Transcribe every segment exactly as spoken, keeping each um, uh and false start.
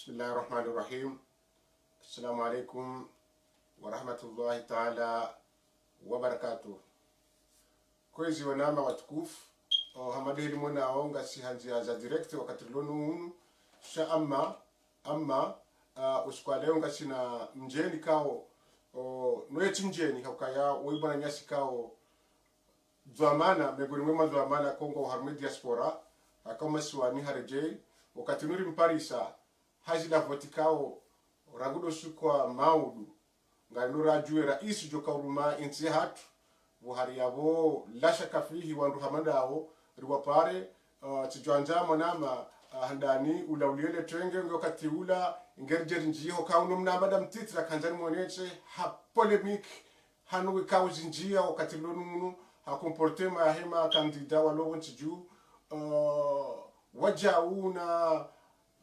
بسم الله الرحمن الرحيم. السلام عليكم ورحمة الله تعالى وبركاته. Kwezi wanama watukufu, o, hama de heli mwonao ngasi ha ndzia za direct wakati lonu unu, sha amma, amma, ah, usiku wa leo ngasina mdjeni kao, o, noye tsi mdjeni, haukaya, woyi bwana nyasi kao, dhwamana, mengoni mwe madhwamana Kongo harumwa diaspora, haka masiwani haredjei, wakati nuri mparisa, hazi la voti kao, rangu do usiku wa maudu, ngalinu radjuwe raisi djo kauruma intsi hatru, pvo hari yapvo la shaka fihi wandru hama ndawo, riwapare, ah, tsidjwandza mwanama, ah, handani, ula uliele twenge, nge wakati ula, ngeridjeri ndjiho, kauno mnama da mtiti, la kandzani mwonetse, ha polémique, hanu wikao zindjia wakati lonu munu, ha comportement ya hema candidat wa lowo ntsi dju, ah, wadjau na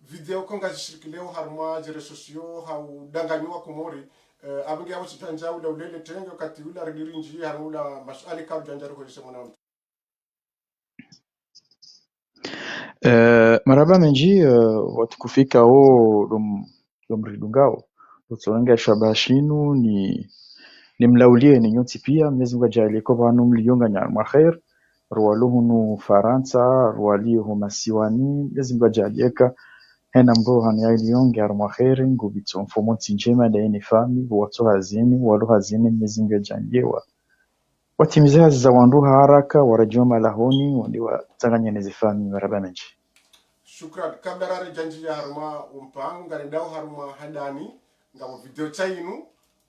video ko ngazishirikileo harumwa ze réseaux sociaux, ha udanganyo wa Komori, eh, apvo nge apvo tsidjwandza ula ulele twenge wakati ula ridiri ndjiye harumwa ula masuala kao djwandza rihwelese mwana wa mtu. Eh, marahaba mendji, eh, watukufu ikao dom-, domridungao. Utsorenga shabaha shinu ni, ni mlaulie ni nyontsi pia, Mwenyezi Mungu adjaaliye ko pvanu mlio nganyani mwa kheri, ruwalo hunu Farantsa, ruwalio ho masiwani, Mwenyezi Mungu adjaaliye ka, hena mbo hani ya ilio nge harumwa kheri, ngupvitso mfumontsi ndjema da ene fami, watso hazini, walo hazini, Mwenyezi Mungu adjaaliye wa watimize hazi za wandru ha haraka, waredjei malahoni, wende watsanganye ne zifami, marahaba mendji. Shukran. Kabla raredjei ndjiya harumwa umpango, ngarendao harumwa handani, ngapvo video tsainu,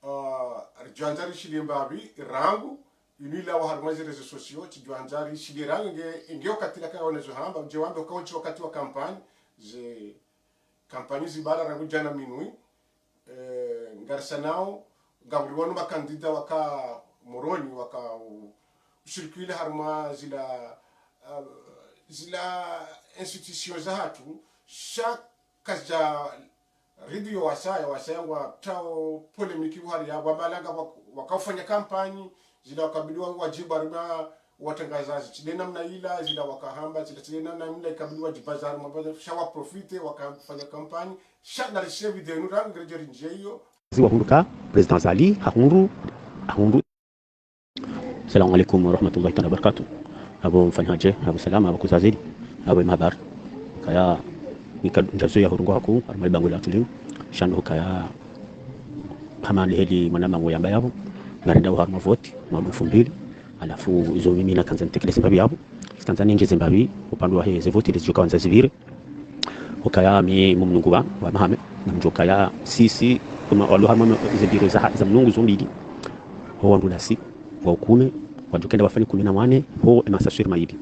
ah, ridjwandza rishiliye mbapvi, rangu, inu ilawa harumwa ze réseaux sociaux, tsidjwandza rishiliye rangu, nge, nge wakati la kaona zo hamba, udje wambe uka wontsi wakati wa kampanyi, ze kampanyi zibala rangu djana minuit, eh, ngarisanao, ngapvo riwanu makandida waka Moroni, waka u-, ushirikile harumwa zila, ah, zila institutions za hatru, sha kazidja ridhi yo wasaya, wasaya ngwatrao polémique pvo hari yapvo, amalanga wak-, wakaufanya kampanyi, zila wakabili wa-, wadjibu harumwa watrangazaji, tsi de namna ila, zila wakahamba, zila tsi de namna ila ikabili wadjibu za harumwa, sha waprofite, wakafanya kampanyi, sha narishiliye video inu rangu ngeredjeri ndjiye iyo. Zi wahundru ka, Président Azali, hahundru, hahundru. Salamu alaikum warahmatullahi taala wabarakatuh. Apvo mfanya hadje, apvo salama, apvo kuzazidi, apvo mahabari. Kaya, nika ndjazo ya hurungu haku, harumwa libango la tulio. Sha ndo kaya, hama ndeheli mwanama ngo yamba yapvo. Ngarendao harumwa voti, mwa mfumbili. Halafu, izo mimi nakandza nitekeleze mbapvi yapvo. Tsikandza nendjeze mbapvi, upande wa he, ze voti, ndezidjo kawandza zipvire. Ukaya mi mumnungu wa, wa mahame, namdjo kaya sisi, kuma walo harumwa ze biro za, za mnungu zo mbili. Ho wandru lasi, wa ukume, wadjo kenda wafanye kume na wane, ho e masaswiri mayili.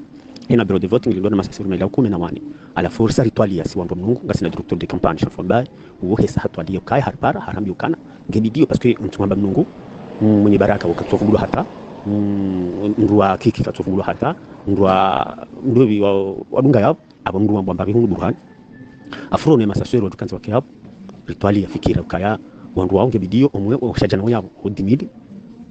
Hena bureau de vote ngilindwa na masaswiri mayili ya ukume na wane. Halafu risa ritwaliya si wandru wa mnungu, ngasina directeur de campagne, Sharif Wambaye, uwo hesa hatwaliya ukaya haripara, harambi ukana, nge bidiyo, parce que mtsu hamba mnungu, mm, mwenye baraka, wakatsu vungulwa hata, mm, mndru wa kiki katsu vungulwa hata, mndru wa, mndru wa, wadunga yapvo, apvo mndru wambwa mbapvi hunu Burhani. Afuro ne masaswiri wadukandzi wake yapvo. Ritwaliya fikira ukaya wandru wao nge bidiyo omwe oshadjana wo yapvo ho dix mille.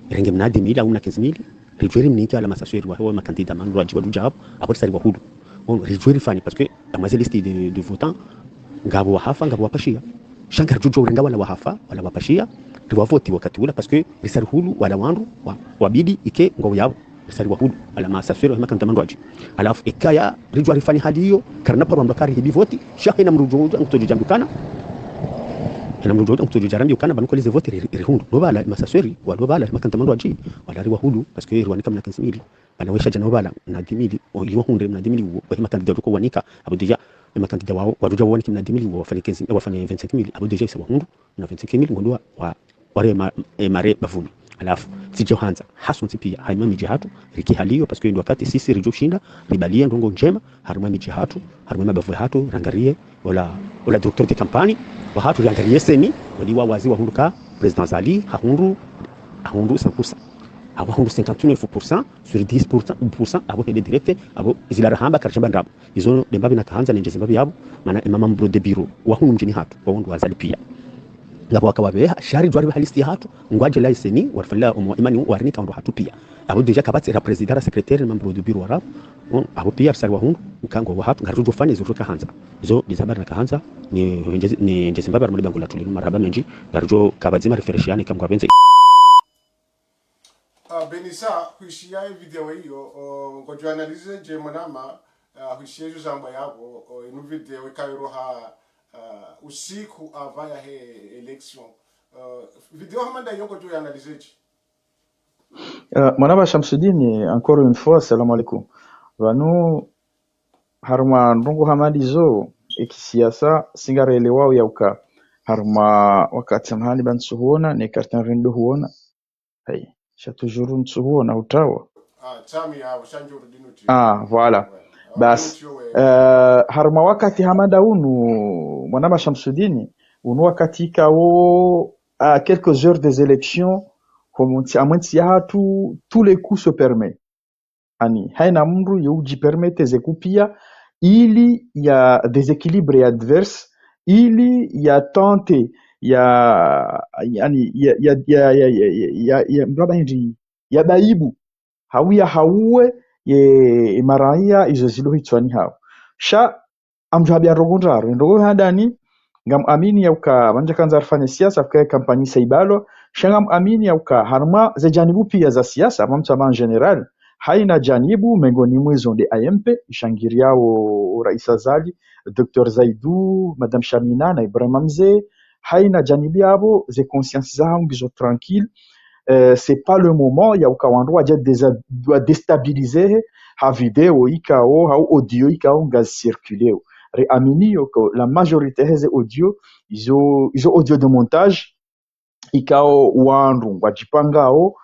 Renge mna dix mille au mna quinze mille. Ridjuwe rimnike wala masaswiri wahe wa makandida mandru wadji wadudja yapvo. Apvo risa riwahulu. Ono ridjuwe rifanye parce que amwa ze liste de, de votants ngapvo wahafa, ngapvo wapashiya. Sha ngaridjudjuwa urenga wala wahafa, wala wapashiya. Riwavoti wakati ula parce que risa rihulu wala wandru wa, wabidi ike ngwao yapvo. Risa riwahulu, wala masaswiri, wala makandida mandru wadji. Halafu, ikaya, ridjuwa rifanye hali iyo, karina paro wandru kari hibi voti, sha hena mndru djo, djo, ngutodjo djambi ukana. Hena mndru djo, ngutodjo djarambi ukana, pvanu kweli ze voti ri-, ri-, rihundru. No pvala, masaswiri, walo pvala, makandida mandru wadji, wala riwahulu, parce que riwanika mna quinze mille. Pvala weshadjana wo pvala, mna dix mille, o, ili wahundre mna dix mille uwo, wahe makandida wadjo wanika, apvo déjà, e makandida wao, wadjo wawanike mna dix mille uwo, wafanye quinze, wafanye vingt-cinq mille, apvo déjà isa wahundru, mna vingt-cinq mille, ngondro wa, wa, ware ma-, e, mare bavuni. Halafu, tsidjo handza, hasontsi pia, harimwa midji hatru, rike hali iyo, parce que ndo wakati sisi ridjo shinda, ribaliye ndrongo ndjema, harimwa midji hatru, harimwa mabavu hatru, rangariye, ola, ola directeur de campagne, wahatru rangariye seni, wali wa wazi wahundru ka, Président Azali, hahundru, hahundru cent pour cent. Apvo hahundru cinquante-neuf pour cent sur dix pour cent, pour cent, apvo hende direct, apvo zila rahamba karidjamba ndrabo. Izo nde mbapvi nakahandza nendjeze mbapvi yapvo, mana e mama mbureau de bureau, wa hunu mdjini hatru, wa wandru wa Azali pia. Ngapvo waka wapveha, sha ridjuwa ripveha liste yahatru, ngwadje la CENI, warifanyia omo imani, warinika wandru wahatru pia. Apvo déjà kapvatsi ra président, ra secrétaire, ni membres du bureau warapvo. Bon, apvo pia risaliwa hundru, nkango wahatru, ngaridjo fanya izo rikahandza. Izo ndizo habari nakahandza, ni, ni, ni ndjezi mbaba ramuli bangu la tulinu, marahaba mendji, ngaridjo kapvadzima refreshiane, kamwe ngapvendze. Ah, Benisa, hwishiya e video iyo, o, ngodjo analyser dje mwanama, ah, hwishiya ezo zamba yapvo, o, inu video ikayiroha, ah, usiku avant yahe élection. Ah, video hama nda iyo ngodjo analyser dje? Eh, mwanama Shamsudini, encore une fois, salam alaikum. Pvanu, harumwa ndrongoo hama ndizo, e kisiasa, si ngarelewao yauka. Harumwa wakati mahani ba ntsuhuona, ne karta mvendo huona. Hayi, sha toujours ntsuhuona, utawa. Ah, tsami ya, ushanjo urudinu ti. Ah, voilà. Ouais. Ah, Basi, urudinu ti, ouais. Eh, harumwa wakati hama nda unu, mwanama Shamsudini, unu wakati ikao, à quelques heures des élections, homo ntsi, amwe ntsi yahatru, tous les coups se permettent. Ani, haina mndru ye udjipermettre ze coups pia, ili ya déséquilibre adverse, ili ya tenter, ya, yani, ya, ya, ya, mraba hindri, ya baibu. Hau ya hauwe, ye, ye maraya, izo zilo hitswani hao. Sha, amdjo hambia ndrongoo ndraru. Ndrongoo handani, ngam amini yauka, pvandza kandza rifanye siasa, fuka ye kampanyi sa ibalwa. Sha ngam amini yauka, harumwa ze janibu pia za siasa, pvamtsa en général, haina janibu, mengoni mwa izo nde A M P, ishangiriao Rais Azali, Docteur Zaidou, Madame Shamina, na Ibrahima Mze, haina janibu yapvo, ze conscience zahao ngizo tranquille, eh, c'est pas le moment yauka wandru wadje désa-, wa déstabiliser ha video ikao, hau audio ikao ngazi circuleo. Re amini yo que la majorité heze audio, izo, izo audio de montage, ikao wandru ngwadjipangao,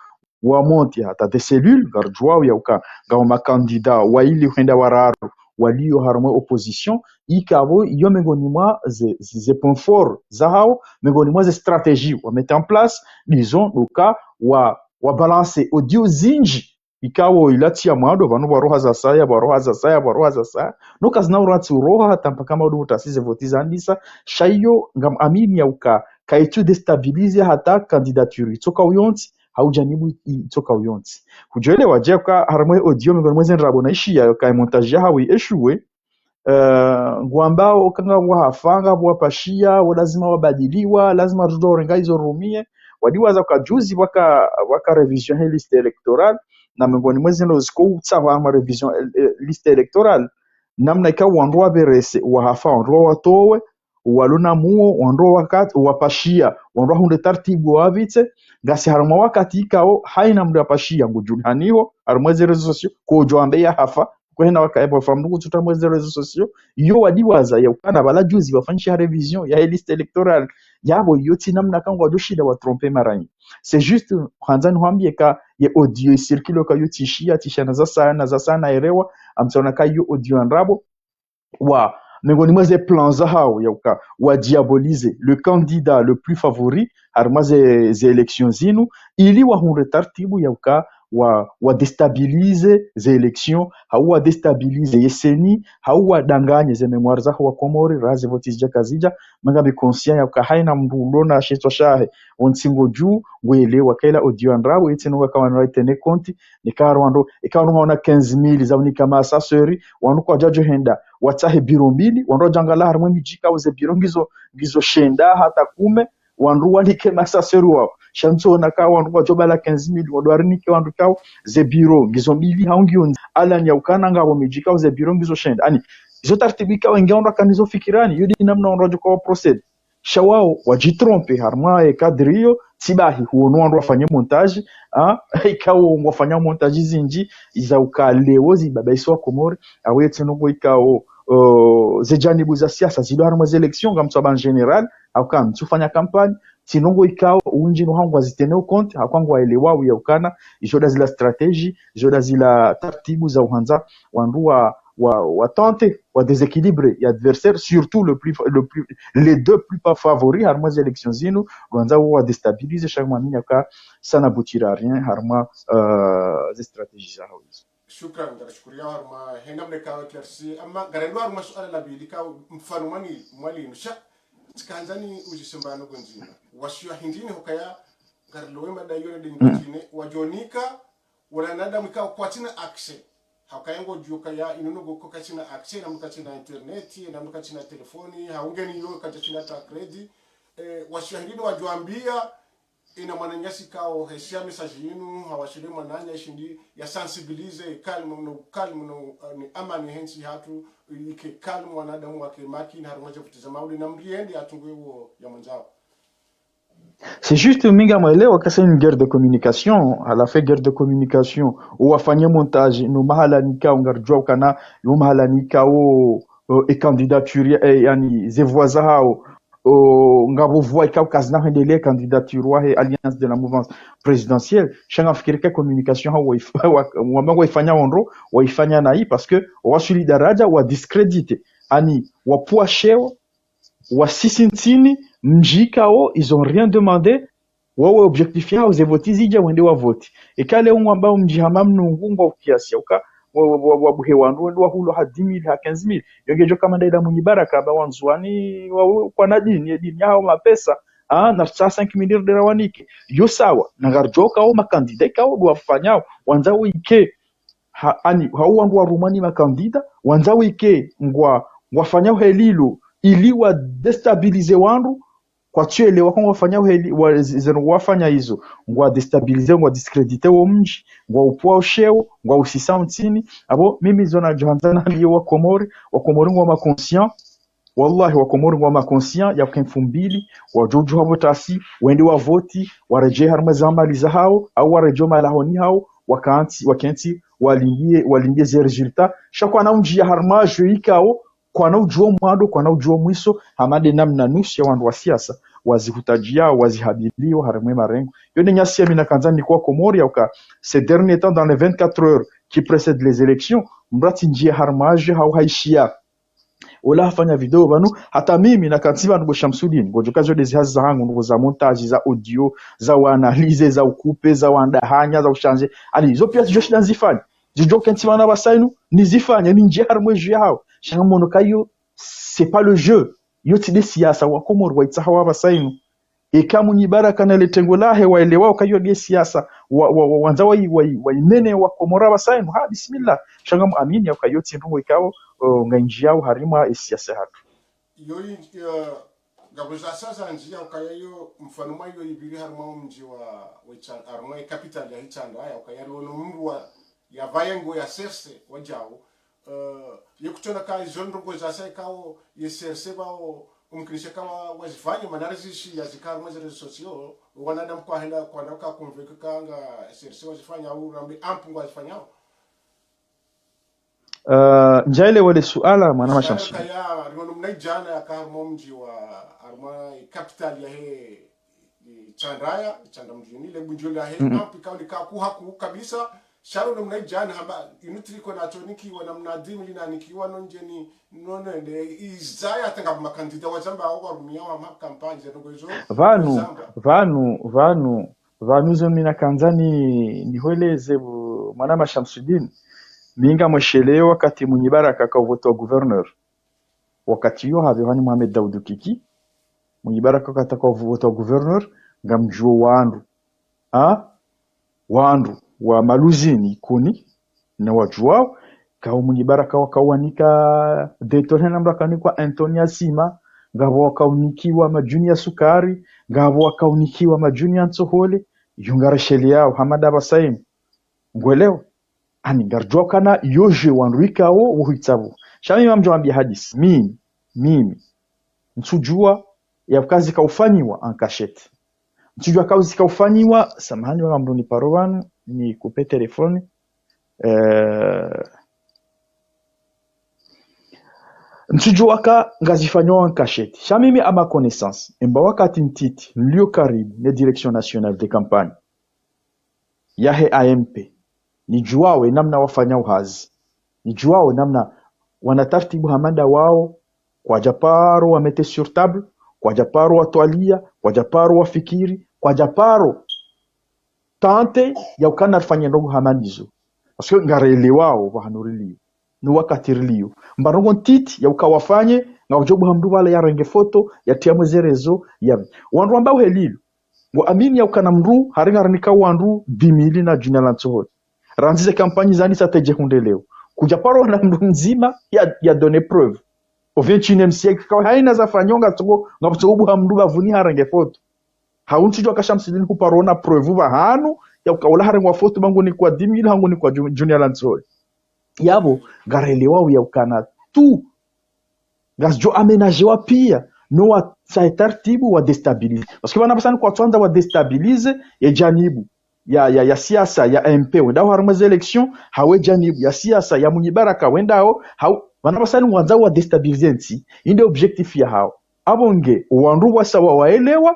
wa monter hata des cellules, ngaridjuwao yauka, ngao ma candidats, waili hwenda wararu, walio harumwa opposition, ikapvo iyo mengoni mwa ze, ze, ze points forts zahao, mengoni mwa ze stratégies wa mettre en place, disons, donc, wa, wa balancer audio zindji, ikao ila tsi ya mwando, pvanu pvwaroha za saya, pvwaroha za saya, pvwaroha za saya. No kazina uratsi uroha, hata mpaka maudu utasi ze voti zandisa, sha iyo, ngam amini yauka, kaitsu déstabiliser hata candidature itsoka uyontsi, hau janibu itsoka uyontsi. Kudjoelewa dje ka harumwa audio mengoni mwa ze ndrabo na ishiya yauka e montage yahao i échoué, eh, ngwambao kanga wahafa, ngapvo wapashia, wo lazima wabadiliwa, lazima rudjo renga izo rumie. Wadiwaza ka juzi pvwaka, pvwaka révision he liste électorale, na mengoni mwa zindro ziko utsaha harumwa révision, eh, eh, liste électorale. Namna ikao wandru wapverese, wahafa, wandru wawatowe, walona muo, wandru wakati, wapashia, wandru wahundre tartibu wapvitse, ngasi harumwa wakati ikao, haina mndru yapashia, ngudjulihaniho, harumwa ze réseaux sociaux, kodjo ambe yahafa, kwahina waka epvo famu kutsutsa mwa ze réseaux sociaux, iyo wadiwaza yauka na pvala juzi wafanyisha révision yahe liste électorale, yapvo iyo tsi namna ka ngwadjo shinda wa tromper maraya. C'est juste, handza nihwambie ka ye audio i circule ka iyo tsishiya, tsishiya na za saya, na za saya na erewa, amtsaona ka iyo audio ya ndrabo, wa, mengoni mwa ze plans zahao yauka, wa diaboliser le candidat le plus favori, harumwa ze, ze élections zinu, ili wahundre tartibu yauka, wa, wa déstabiliser ze élections, hau wa déstabiliser ye CENI, hau wadanganye ze mémoire zaho wa Komori, raha ze voti zidja kazidja, manga mi conscient yauka haina mndru ulona shitswa shahe, ontsi ngodju, ngwelewa ka ila audio ya ndrabo, itsi nonga kawa nra itene compte, neka wandru, eka wandru ngwaona quinze mille za unika ma assesseurs, wandru kwadjadjo henda, watsahe bureau mbili, wandru wadjangala harumwa midji ikao ze bureau ngizo, ngizo shenda hata kume, wandru wanike ma assesseurs wao. Sha ntsuona ka wandru kwadjo bala quinze mille, wandru warinike wandru ikao ze bureau ngizo mbili hau ngiyo ndzi. Ala ni yaukana ngapvo midji ikao ze bureau ngizo shenda. Ani, izo tartibu ikao inge wandru wakanizo fikirani, iyo ndi namna wandru wadjo kawa procéder. Sha wao, wadjitromper, harumwa ye cadre iyo, tsi bahi, huono wandru wafanye montage, ah, ikao ngwafanya montage zindji, iza uka leo zibabaisa wa Komori, awe tsi nongo ikao, eh, ze janibu za siasa, zilo harumwa ze élections, ngamtswaba en général, hauka mtsufanya campagne, tsi nongo ikao, undji no hangwa zitene au compte, hauka ngwaelewa uyaukana, izo nda zila stratégie, izo nda zila tartibu za uhandza, wandru wa, wa, wa tenter, wa déséquilibrer ye adversaire, surtout le plus, le plus, les deux plus pas favoris, harumwa ze élections zinu, ngwandzao wa déstabiliser, sha ngamwamini ka ça n'aboutira à rien, harumwa, euh, ze stratégies zahao izo. Shukran, ngarashukuriya harumwa, hena mneka éclairci, amma, ngarendo harumwa suala la pvili ka mfano mani, mwalimu, sha, Tsikandzani udjise mbano kwendzima. Washiya hindrini hukaya ngarilowe mada iyo na deni kwendzine, wadjonika, wanadamu ikao kwatsina accès. Hukaya ngodjuwa ukaya inu nungu kwatsina accès, na mndru katsina internet, na mndru katsina telefoni, hau ngeni iyo kadjatsina ta crédit. Eh, washiya hindrini wadjwambiya, ina mwananyasi ikao heshiya message yinu, hawashiliye mwananya ishindi ya sensibiliser, calme no, calme no, eh, ni amani hentsi hatru, ike calme wanadamu wake makini, harumwa dje vuti za mauli, na mndru yende atunguwe uwo ya mwandzao. C'est juste mi ngamwelewa ka c'est une guerre de communication. À la fin, guerre de communication. Uwafanye montage, no mahala nikao ngaridjuwa ukana, no mahala nikao, eh, e candidature, eh, yani, ze voix zahao, eh, ngapvo voix ikao kazina hwendelea candidature wahe Alliance de la Mouvance Présidentielle. Sha ngamfikiri ka communication hao waif-, wa-, wamba waifanya ondro, waifanya nayi, parce que waswili daraja wa discréditer. Yani, wapvuwa sheo, wasisi ntsini, mdji ikao, ils ont rien demandé, wawe objectif yahao ze voti zidja wende wa voti. Eka leo ngwambao mdji hama Mnungu ngwa ukiasi, uka, wa, wa, wa, wabuhe wandru wende wahulwa ha dix mille, ha quinze mille. Yo ngedjo kama nda ila Mwinyi Baraka amba Wandzuwani wa, wa, kwana dini, ye dini yahao mapesa, ah, na tsa cinq mille rudera wanike. Yo sawa, na ngaridjuwa ukao ma candidats ikao ndo wafanyao, wandza wike, ha, yani, hau wandru warumwa ni ma candidats, wandza wike ngwa, ngwafanyao helilo, ili wa déstabiliser wandru, kwatsuelewa ka ngwafanyao heli, wa, z-, zeno wafanya izo, ngwa déstabiliser, ngwa discréditer wo mdji, ngwa upvuwa usheo, ngwa usisa ntsini. Apvo, mimi zo nadjohandza naliye wa Komori, wa Komori ngwao ma conscient, wallahi, wa Komori ngwao ma conscient, ya uka mfumbili, wadjo udjuha pvo tasi, wende wa voti, waredjee harumwa ze amali zahao, au waredjee malahoni hao, wakantsi, wakentsi, walindie, walindie ze résultats. Sha kwana undjiya harumwa jeu ikao, kwana udjuwa mwando, kwana udjuwa mwiso, hama nde namna nusu ya wandru wa siasa, wazihutadjiyao, wazihabilio, harumwa e marengo. Yo nde nyasi ya mi nakandza nike wa Komori, ya uka, ces derniers temps, dans les vingt-quatre heures qui précèdent les élections, mndru atsindjiye harumwa jeu hau haishiya. Ola hafanya video pvanu, hata mimi nakantsi pvanu bo Shamsudin, ngodjo kazo nde zi hazi zahangu, ndrongo za montage, za audio, za uanalyser, za ucouper, za uandahanya, za uchanger. Allez, zo piya zidjo shinda nizifanye. Zidjo kentsi pvanu pvasa inu, nizifanye, nindjiye harumwa e jeu yahao. Sha ngamono ka iyo, c'est pas le jeu. Iyo tsi nde siasa wa Komori waitsahao pvasa inu. Eka Mwinyi Baraka na le tengo lahe waelewao ka iyo nde siasa, wa, wa, wa, wandza wai, wai, waimene wa Komori pvasa inu, ha, bismillah. Sha ngamwamini ya uka iyo tsi ndrongo ikao, eh, ngaindjiyao harumwa e siasa hatru. Iyo i-, eh, ngapvo zasa zandji ya ukaya iyo mfano mwa iyo ipviri harumwa o mdji wa, wa Itsan-, harumwa e capitale ya Itsandra, ya ukaya riwono mndru wa, ya pvaya ngo ya serse wadjao, eh, ye kutsona ka izo ndrongo zasa ikao ye serse pvao, umkinishe ka wa, wazifanya, mana rizishiya zika harumwa ze réseaux sociaux, wanadamu kwahenda, kwanda uka convaincu ka nga serse wazifanya, au rambe ampu ngwazifanyao. Eh, ndjaelewa le suala, mwana Mashamsu. Kaya, harumwa no mna idjana yaka harumwa o mdji wa, harumwa capitale yahe, eh, Itsandra ya, Itsandra mdjini, le bundjo lahe, ampu ikao nika kuhaku kabisa, sha ro no mna idjana hamba, inu triko na tonikiwa na mna dix mille nanikiwa no ndjeni, no nende, izaya hata ngapvo ma candidats wazamba au warumia wa ma campagne, ze ndrongo izo, pvanu, wazamba. Pvanu, pvanu, pvanu zo mi nakandza ni, nihweleze pvo, mwana Mashamsudin, mi ngamwesheleo wakati Mwinyi Baraka ka uvotwa gouverneur. Wakati iyo hapvehwa ni Mohamed Daoudou Kiki, Mwinyi Baraka wakati ka uvotwa gouverneur, ngamdjuo wandru. Ha? Wandru wa Maluzini, Ikoni, na wadjuwao, kao Mwinyi Baraka wakawanika deux tonnes, na mndru akanikwa un tonne ya sima, ngapvo wakaunikiwa madjuni ya sukari, ngapvo wakaunikiwa madjuni ya ntsohole, iyo ngaresheleyao, hama nda pvasa inu. Ngwelewa? Ani ngaridjuwa ukana iyo jeu wandru ikao, wohuitsa pvo. Sha mimi ngamdjo wambiya hadisi, mimi, mimi. Ntsudjuwa ya uka zikaufanyiwa en cachette. Ntsudjuwa ka zikaufanyiwa, samahani, waka mndru ni paro pvanu, ni couper téléphone. Eh, ntsudjuwa ka ngazifanyiwa en cachette. Sha mimi à ma connaissance, emba wakati ntiti, nilio karibu, ne Direction Nationale de Campagne yahe A M P. Nidjuwao e namna wafanyao hazi. Nidjuwao e namna wana tartibu hama nda wao, kwadja paro wa mettre sur table, kwadja paro watwaliya, kwadja paro wafikiri, kwadja paro tenter ya ukana rifanye ndrongo hama ndizo. Parce que ngarelewao pvahanu rilio. No wakati rilio. Mba ndrongo ntiti ya uka wafanye, Ngudjo buha mndru pvala yarenge foto, yatria mwe ze réseaux, ya. Wandru wamba uhelilo. Ngwaamini yaukana mndru, hari ngarinika wandru dix mille na Junior Lantsohole. Randzi ze kampanyi zani sa tedje hundre leo. Kudja paro na mndru mdzima ya, ya donner preuve. Au vingt et unième siècle, kawa haina za fanywa ngapvo tsogo, ngapvo tsogo buha mndru bapvuni harenge foto. Hau ntsudjuwa ka Shamsidine huparo na preuve pvahanu, yauka ula harengwa foto ba ngunikwa dix mille, ha ngunikwa Ju-, Junior Lantsohole. Yapvo, ngarelewao yaukana tu. Ngazidjo aménager wa pia, no watsahe taratibu wa déstabiliser. Parce que pvanu pvasa ni kwatsuandza wa déstabiliser ye janibu ya, ya, ya siasa, ya M P, wendao harumwa ze élections, hau ye janibu ya siasa, ya Mwinyi Baraka, wendao, hau, pvanu pvasa ni ngwandzao wa déstabiliser ntsi, inde objectif yahao. Apvo nge, wandru wasa wa, waelewa,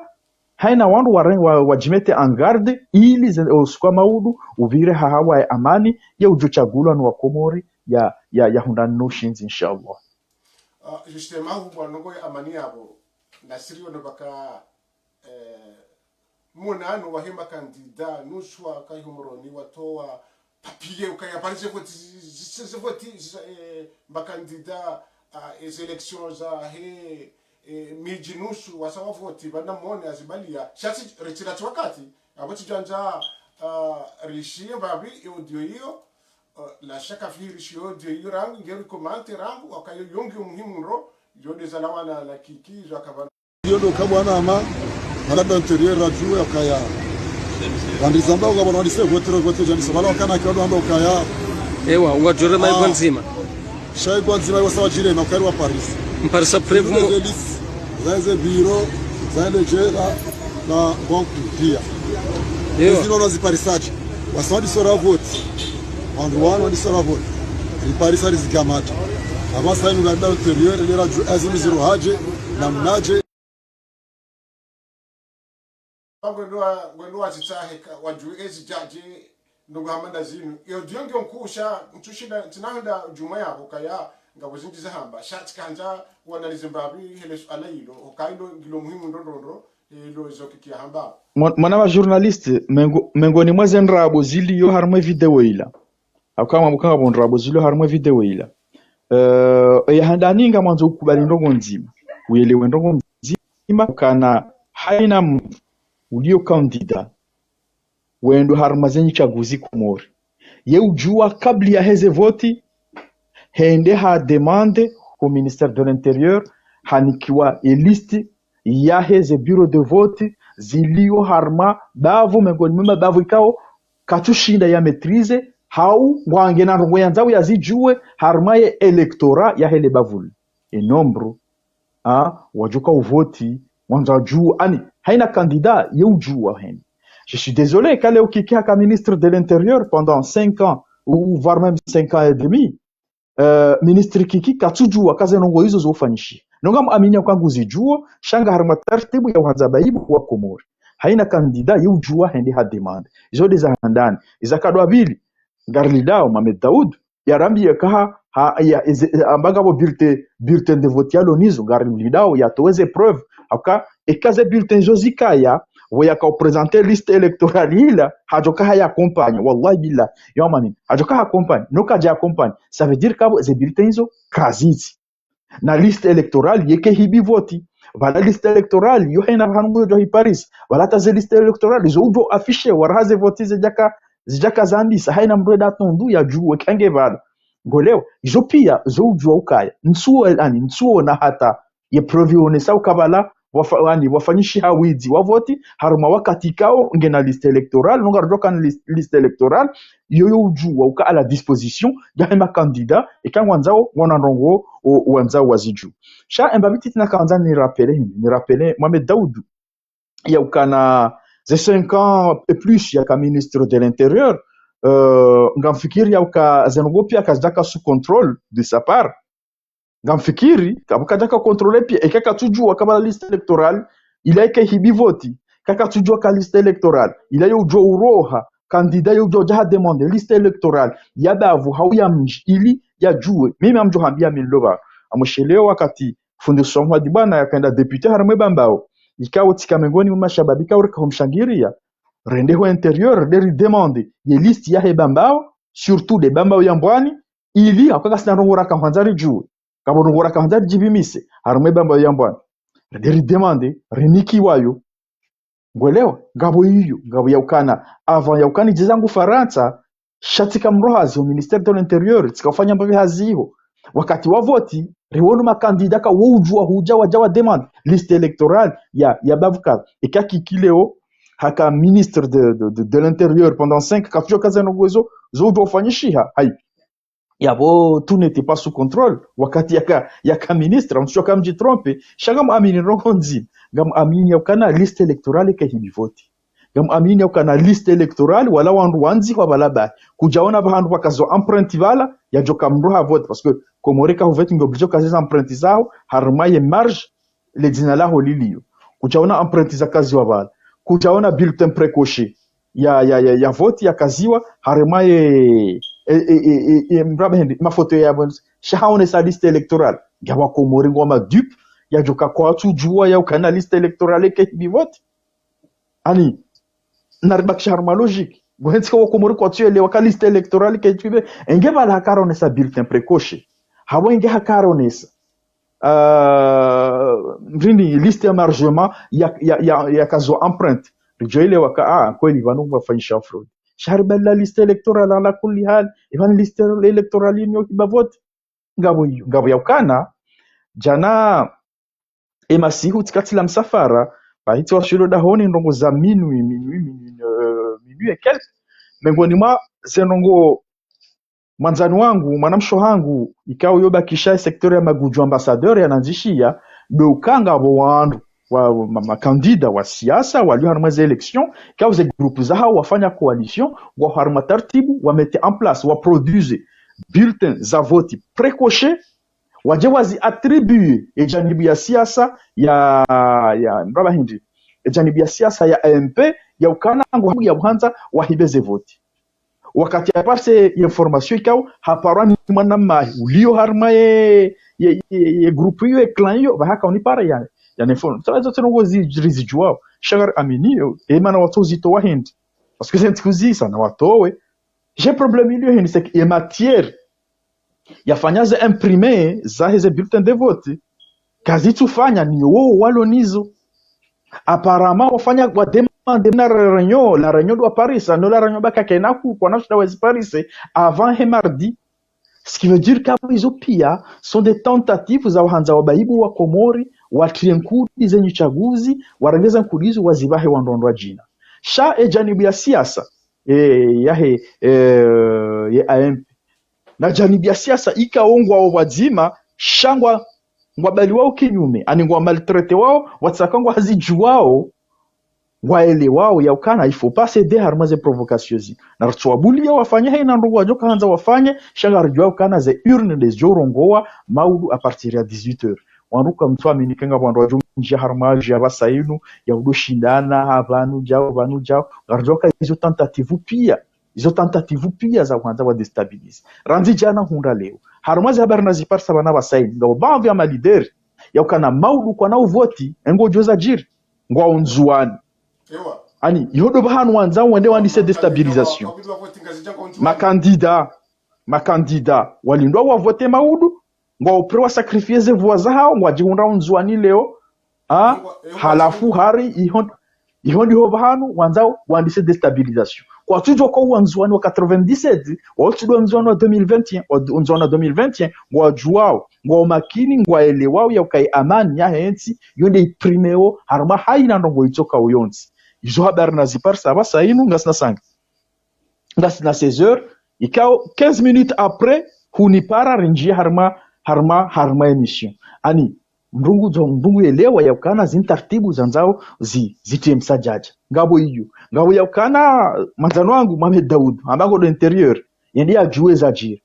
haina wandru wa, wa, wadjimete en garde, ili ze, o usiku wa maudu, upvire ha hawa ya amani, ye udjo tsagulwa no wa Komori, ya, ya, ya hundra no ushindzi, inshallah. Ah, justement, hu bwana ngo ya amani yapvo, nasiri ono baka, eh, muna ano wahe makandida, nusu wa kayi ho Moroni, watowa papier, ukaya pvali ze voti, ze, ze voti, ze, eh, makandida, ah, e ze élections zahe, eh, midji nusu, wasa wa voti, pvanu mone azibalia, sha tsi, ritsila tsi wakati, apvo tsidjandza, ah, rishiye mbapvi, e audio iyo, eh, la shaka fi rishiye audio iyo rangu, nge recommande rangu, wakayo yongi umuhimu ro, yo de zalawana na Kiki, zo akapva Iyo ndo kabwana ama, madame de l'intérieur radio yakaya. Wandizamba uka bwana wandise vote, vote, jandisa. Pvala wakana kiwa ndo amba ukaya. Ewa, ungadjore mayi Ah. kwa ndzima. Sha yi kwa ndzima, iwa sawa djire, na ukari wa Paris. Mparisa preuve Zile mo- ze liste, za ze bureau, za le jela, na banque pia. Ewa. Zino na ziparisaje. Wasa wandisora vote. Wandru wanu wandisora vote. Riparisa rizigamata. Apvasa inu madame de l'intérieur, ile radio, azi miziro haje, namnaje. Ngwendo wa, ngwendo wa zitsahe ka, wadjuwe ezi djadje, ndrongo hama nda zinu. Iyo ndiyo ngiyo nkusha, ntsushinda, tsinahenda djumwa yapvo kaya, ngapvo zindji zahamba. Sha tsikandza, wanalize mbapvi, hele suala ilo, okaya ilo, ngilo muhimu ndrondrondro, ilo izo Kiki yahamba. Mwa-, mwana wa journaliste, mengo-, mengoni mwa ze ndrabo ziliyo harumwa e video ila. Hauka mwabuka ngapvo ndrabo zilo harumwa e video ila. Eh, eya handani ngamwandzo ukubali ndrongo ndzima. Uyelewe ndrongo ndzima ukana haina mndru uliyo candidat wendo harumwa ze nyitsaguzi Komori. Ye udjuwa kabla ya heze voti, hende ha demande au ministère de l'Intérieur, hanikiwa e liste yahe ze bureau de vote ziliyo harumwa bavu, mengoni mwa mabavu ikao katsushinda ya maîtriser, hau ngwangena ndrongo yandzao yazidjuwe harumwa ye électorat yahe le bavu li. E nombre, ah, wadjoka uvoti, wandzao wadjuwe, ani, haina candidat ye udjuwa heni. Je suis désolé, ka leo Kiki haka ministre de l'Intérieur pendant cinq ans, ou voire même cinq ans et demi, eh, ministre Kiki katsudjuwa ka ze ndrongo izo zofanyishiha. No ngamwamini uka nguzidjuwo, sha nga harumwa taratibu ya uhandza aibu wa Komori. Haina candidat ye udjuwa hende ha demande. Izo de za handani. Iza kadwa pvili, ngarilidao Mohamed Daoud, yarambiye ka ha, ha, ya, eze, amba ngapvo bulletin, bulletin de vote yalo nizo, ngarilidao yatowe ze preuve, hauka, eka ze bulletin zo zikaya, pvo yaka uprésenter liste électorale ila, hadjoka haya accompagner, wallahi billah, yo amani, hadjoka ha accompagner, no kadja accompagner, ça veut dire ka pvo ze bulletin izo kazizi. Na liste électorale, yeke hibi voti. Pvala liste électorale, yo haina pvahanu ngudjo hi Paris. Pvala hata ze liste électorale, zo udjo afficher, waraha ze voti zidjaka, zidjaka zandisa, haina mndru eda tondu yadjuwe ka nge pvala. Ngolewa, izo pia, zo udjuwa ukaya. Ntsuwo, ani, ntsuwo na hata, ye preuve yonesa uka pvala, wafa-, ani, wafanyishiha widzi wa voti, harumwa wakati kao ngena liste électorale, no ngaridjo kana lis-, liste électorale, yoyo udjuwa uka à la disposition yahe ma candidat, eka ngwandzao, ngwana ndrongo, o, wandzao wazidjuwe. Sha emba bititi nakandza ni rappeler hindri, ni rappeler Mohamed Daoud, yaukana ze cinq ans et plus yaka ministre de l'Intérieur, euh, ngamfikiri yauka ze ndrongo pia kazidjaka sous contrôle de sa part. Ngamfikiri, kapvo kadjaka contrôler pia, eka katsudjuwa ka pvala liste électorale, ila ike hibi voti, ka katsudjuwa ka liste électorale, ila yo udjuwa uroha, candidat yo udjuwa udja ha demander liste électorale, ya bavu hau ya mdji, ili yadjuwe. Mimi ngamdjo hambiya mi nilo pvanu. Ngamshelewo wakati fundi Swamhadi bwana yakaenda député harumwa e Bambao. Ikao tsika mengoni mwa mashababi ikao rika humshangiriya. Rende ho intérieur, nde ri demander ye liste yahe Bambao, surtout nde Bambao ya Mbwani, ili, hauka kasina ndrongo raka hwandza ridjuwe. Ngapvo ndrongoo raka handza ridjipvimise, harumwa ye bamba yambwani. Rende ridemande, rinikiwa yo. Ngwelewa, ngapvo iyo, ngapvo yaukana. Avant yaukana nidje zangu Farantsa, sha tsika mdru hazi ho ministère de l'Intérieur, tsika ufanya mbapvi hazi iho. Wakati wa voti, riwono makandida ka wo udjua hudja wadja wademande liste électorale ya, ya bavukala. Eka Kiki leo, haka ministre de, de, de, de l'Intérieur pendant cinq, katsudjua ka zendrongoo zo, zo udjua ufanyishiha. Hayi. Yapvo, tout n'était pas sous contrôle. Wakati yaka, yaka ministre, mtsudjua ka mdjitrompe. Sha ngamuamini ndrongoo ndzima. Ngamuamini yaukana liste électorale kayihibwi voti. Ngamuamini yaukana liste électorale, wala wandru wandzi hwa pvala bahi. Kudjaona pvahanu pvakaziwa empreinte pvala, yadjoka mdru ha vote. Parce que Komori ka huvoti nge obligé ukaze ze empreinte zaho, harumwa ye marge, le dzina laho lilio. Kudjaona empreinte zakaziwa pvala. Kudjaona bulletin précoché ya, ya, ya, ya voti yakaziwa, harumwa ye, e, e, e, e, e, mraba hendi, mafoto ya bon, sha haonesa liste électorale. Ngapvo Wakomori ngwao ma dupes, yadjoka kwatsudjua yaukana liste électorale kayihibwi voti. Ani, naribakishe harumwa logique. Ngohentsi ka Wakomori kwatsuelewa ka liste électorale kayitsupve, enge pvala hakaronesa bulletin précoché. Hapvo enge hakaronesa, euh, mrindi liste ya margement ya, ya, ya, yakaziwa empreinte. Ridjoelewa ka, ah, kweli pvanu ngwafanyisha fraude. Sha ribalila liste électorale ala kulli hal, ipvanu liste électorale yinu yo hiba voti. Ngapvo iyo, ngapvo yaukana, djana, emasihu tsika tsila msafara, pvahitsi washulo dahoni ndrongoo za minuit, minuit, minuit, euh, minuit et quelques. Mengoni mwa zendrongoo mwandzani wangu, mwanamshe hangu, ikao yobakisha secteur ya Magudju ambassadeur yanandzishiya, ndo uka ngapvo wandru, wa, ma, makandida wa siasa, walio harumwa ze élection, ikao ze groupe zahao wafanya coalition, ngwao harumwa taratibu, wa mettre en place, wa produire bulletin za vote précoché, wadje wazi attribuer e janibu ya siasa ya, ya, mraba hindri, e janibu ya siasa ya A M P, yaukana ngwao ya buhandza wahibe ze voti. Wakati ya passer ye information ikao, haparwa ni mwana mahi, ulio harumwa ye, ye, ye, ye groupe iyo, ye clan iyo, pvaha haka unipara ya, ya ne inform. Sala zo tseno ngozi, rizidjuao. Sha ngari amini yo, e mana watso zitowa hindri. Parce que c'est un truc ça, na watowe. J'ai problème ilio hindri, c'est que ye matière yafanya ze imprimé zahe ze bulletin de vote, kazitsufanya ni wo walo nizo. Apparemment wafanya wa demande na réunion, la réunion ndo waparisa, no la réunion baka kena ku, kwana shinda waziparise avant he mardi. Ce qui veut dire que izo pia sont des tentatives za wahandza wabaibu Wakomori, watriye nkudi zenyi tsaguzi, warenge ze nkudi izo wazibahe wandru wandru wa djina. Sha e janibu ya siasa, e, yahe, e, ye A M P. Na janibu ya siasa ikao ngwao pvwadzima, sha ngwa, ngwabaliwao kinyume, ani ngwa maltraité wao, watsaka ngwazidjuwao, ngwaelewao yaukana, il faut pas céder harumwa ze provocation zi. Na ritsuwabuliya wafanye haina ndrongoo wadjoka handza wafanye, sha ngaridjuwao ukana ze urne ndezidjo rongowa maudu à partir ya dix-huit heures. Wandru ka mtsuamini ka ngapvo wandru wadjo ndjia harumwa dji ya pvasa inu, ya udo shindana, ha pvanu djao, pvanu djao, ngaridjuwao ka izo tentative pia. Izo tentative pia za kuhandza wa déstabiliser. Randzi djana hundra leo. Harumwa ze habari naziparisa pvanu pvasa inu, ngapvo baadhwi ya ma leader, yaukana maudu kwana uvoti, engo djoza djiri, ngwao Ndzuwani. Ani, iho ndo pvahanu wandzao wende wandise déstabilisation. Makandida, makandida, walindwa wavote maudu, ngwao prêt wa sacrifier ze voix zahao, ngwadjihundra Ndzuwani leo, ah, halafu hari, iho, iho ndiho pvahanu, wandzao, wandise déstabilisation. Kwatsudjuwa ka Wandzuwani wa quatre-vingt-dix-sept, watsudjuwa Wandzuwani wa deux mille vingt et un, wa, Wandzuwani wa deux mille vingt et un, ngwadjuwao, ngwao makini, ngwaelewao, yaukaya amani yahe ntsi, yo nde iprimeo, harumwa haina ndrongoo itsokao yontsi. Izo habari naziparisa pvasa inu, ngasina sanga. Ngasina seize heures, ikao quinze minutes après, hunipara rindjie harumwa, harumwa, harumwa émission. Ani, mdru ngudzo, mdru nguelewa yaukana zinu taratibu zandzao zi, zitie msadjadja. Ngapvo iyo. Ngapvo yaukana, mwandzani wangu, Mohamed Daoud, amba ngo ndo intérieur, yende yadjuwe zadjiri.